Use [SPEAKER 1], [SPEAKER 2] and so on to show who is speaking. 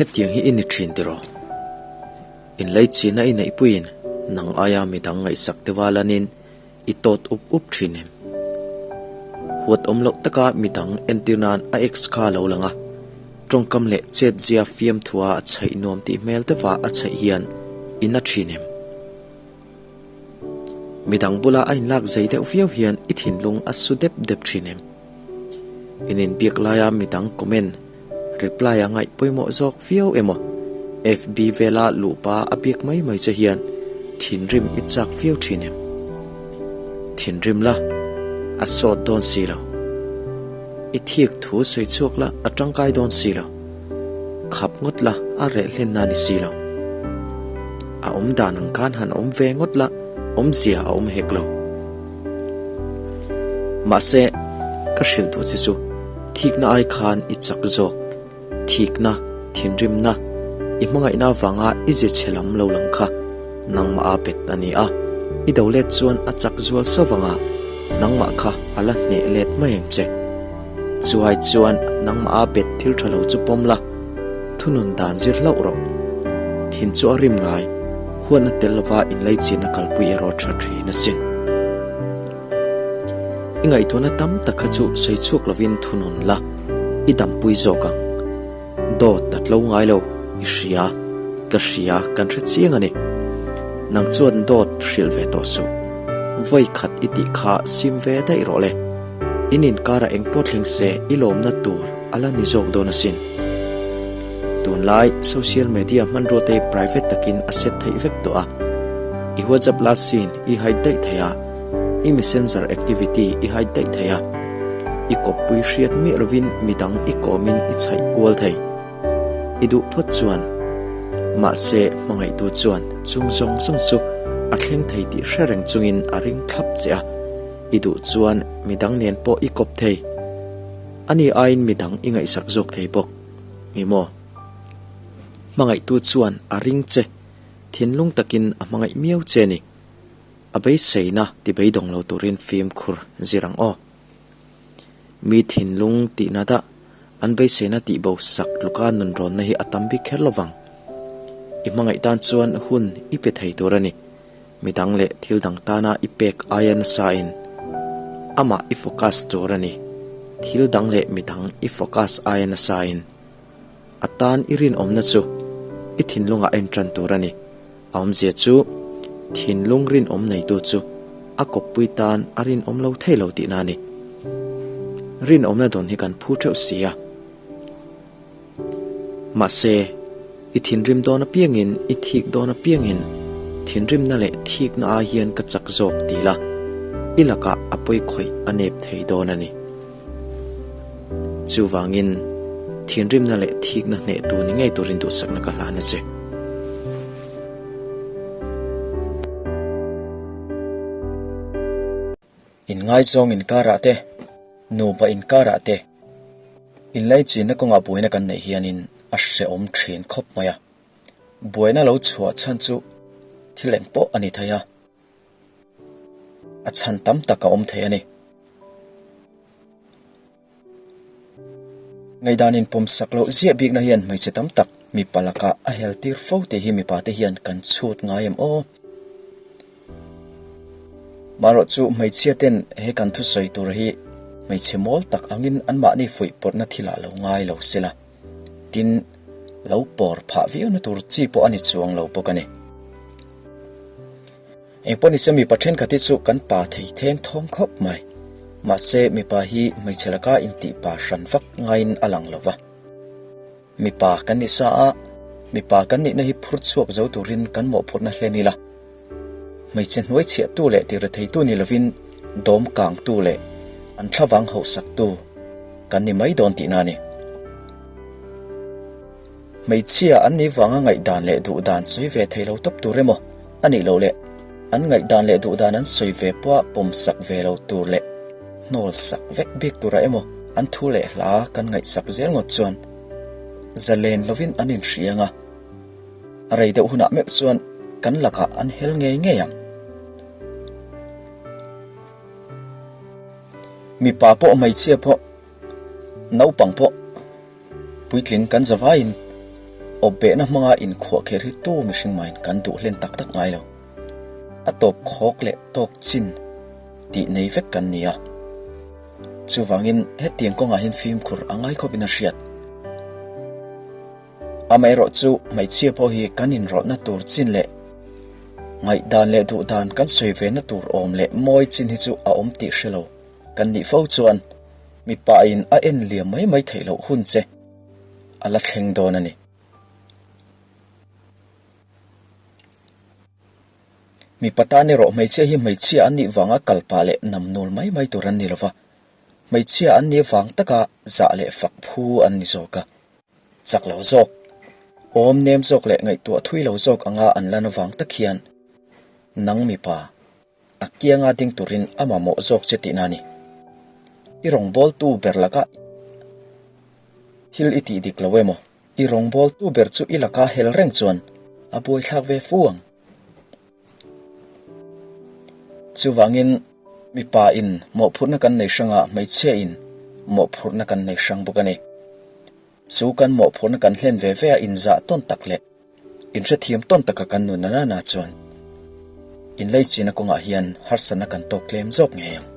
[SPEAKER 1] Hetiang hi i ni thin tiraw? Inleichina i neihpuiin nang aia midang ngaihsak deuha lanin i tawt up up thin em? Huat awm loh taka midang entir nan a ex kha a lo lang a, tawngkam leh chetzia fiamthua a chhaih nuam tih hmel deuha a chhaih hian i na thin em? Midang bula a inlak zei deuh viau hian i thinlung a su dep dep thin em? In inbiak laia midang comment, reply a ngaih pawimawh zawk viau emaw? FB vela luhpa a biak mai mai che hian thinrim i chak viau thin em? Thinrim la, a sawt dawn si lo. I thik thu sawi chhuak la a tangkai dawn si lo. Khap ngawt la a reh hlenna ni si lo. A awm dan ang khan han awm ve ngawt la awmzia a awm hek lo. Mahse, ka hrilh duh che chu thikna ai khan i chak zawk, thikna, thinrimna, i hmangaihna avanga i ze chhe lam lo lang kha nangmah a bet a ni a, i do let chuan a chak zual sauh anga nangmah kha a la hneh let mai ang che. Chuai chuan nangmah a bet thil tha lo chu pawm la, thunun dan zir hlauh rawh. Thin chu a rim ngai, huatna tel lova inleichin a kalpui erawh tha thin asin. I ngaihtuahna tam tak kha chu sawi chhuak lovin thunun la, i dampui zawk ang. Dawt a tlo ngai lo, i hria, ka hria, kan hre chiang a ni. Nang chuan dawt hrilh ve tawh suh. Vawi khat i tih kha sim ve daih rawh le. In inkarah eng pawh thleng se i lawmna tur a la ni zawk dawn asin. Tunlai social media hmanrua te private takin a set theih vek tawh a. I WhatsApp last seen i hide daih thei a, i messenger activity i hide daih thei a. I kawppui hriat miah lovin midang i kawmin i chhaih kual thei. I duh phawt chuan. Mahse, hmangaihtu chuan chung zawng zawng chu a thleng thei tih hre reng chungin a ring thlap che a. I duh chuan midang nen pawh i kawp thei. Ani aiin midang i ngaihsak zawk thei bawk. Ni maw? Hmangaihtu chuan a ring che. Thinlung takin a hmangaih miau che a ni. A beiseina ti beidawng lo turin fimkhur zir ang aw. Mi thinlung tihna dah an beiseina tihbo sak tluka nunrawnna hi a tam bik kher lo vang. I hmangaih tan chuan hun i pe thei tur a ni. Midang leh thil dang tana i pek aia nasain amah i focus tur a ni. Thil dang leh midang i focus aia nasain a tan i rinawmna chu i thinlungah a intan tur a ni. A awmzia chu thinlung rinawm neitu chu a kawppui tan a rinawm lo thei lo tihna a ni. Rinawmna dawn hi kan phu theuh si a. Mahse, i thinrim dawn apiangin, i thik dawn apiangin thinrimna leh thikna ai hian ka chak zawk ti la, i lakah a pawi khawih a nep thei dawn a ni. Chuvangin, thinrimna leh thikna hnehtu ni ngei turin duhsakna ka hlan a che. Inngaizawng inkarah te, nupa inkarah te, inlaichinna kawngah buaina kan neih hianin a hrehawm thin khawp mai a. Buaina lo chhuah chhan chu thil eng pawh a ni thei a, a chhan tam tak a awm thei a ni. Ngaihdan inpawmsak loh ziah bikna hian hmeichhe tam tak mipa lakah a hel tir fo tih hi mipa te hian kan chhut ngai em aw? Marawh chu hmeichhia ten he kan thusawi tur hi hmeichhe mawl tak angin anmahni fuih pawrhna thilah lo ngai lo sela, tin lo pawr phah viauna tur chi pawh a ni chuang lo bawk a ni. Engpawh nise mipa thenkhat hi chu kan pa thei theng thawng khawp mai. Mahse mipa hi hmeichhe laka intih pa hran vak ngaiin a lang lo va. Mipa kan ni sa a, mipa kan nihna hi phur chhuak zo turin kan mawhphurhna hlen ila. Hmeichhe hnuai chhiahtu leh tiretheitu ni lovin dawm kangtu leh an thlavang hauhsaktu kan ni mai dawn tihna a ni. Hmeichhia an nih vanga ngaihdan leh duhdan sawi ve thei lo tawp tur emaw a nih loh leh an ngaihdan leh duhdan an sawi ve pawha pawmsak ve lo tur leh hnawl sak vek bik turah emaw an thu leh hla kan ngaihsak zel ngawt chuan zalen lovin an inhriang a, a rei deuh hunah meuh chuan kan lakah an hel ngei ngei ang. Mipa pawh hmeichhia pawh naupang pawh. Puitling kan zavaiin Awpbehna hmanga inkhuah kher hi tu mihring mahin kan duh hlen tak tak ngai lo. A tawp khawk leh tawk chin tih nei vek kan ni a. Chuvangin hetiang kawngah hian fimkhur a ngai khawpin a hriat. Amaherawh chu hmeichhia pawh hi kan inrawlhna tur chin leh ngaihdan leh duhdan kan sawi vena tur awm leh mawi chin hi chu a awm tih hre lo kan nih fo chuan mipa in a en liam mai mai theih loh hun che a la thleng dawn a ni. Mipa tan erawh hmeichhia hi hmeichhia an nih vanga kal pah leh namnul mai mai tur an ni lo va, hmeichhia an nih vang taka zah leh fak phu an ni zawk a. Chak lo zawk, awm nem zawk leh ngaihtuah thui lo zawk anga an lan avang tak hian nang mipa a kianga ding turin a mamawh zawk che tihna a ni. I rawngbawltu ber lakah thil i tih dik lo emaw? I rawngbawltu ber chu i laka hel reng chuan a buaithlak ve fu ang. Chuvangin mipa in mawhphurhna kan nei hrang a, hmeichhia in mawhphurhna kan nei hrang bawk a ni. Chu kan mawhphurhna kan hlen ve ve a inzah tawn tak leh inhrethiam tawn taka kan nun a nana chuan inleichina kawngah hian harsatna kan tawk tlem zawk ngei ang.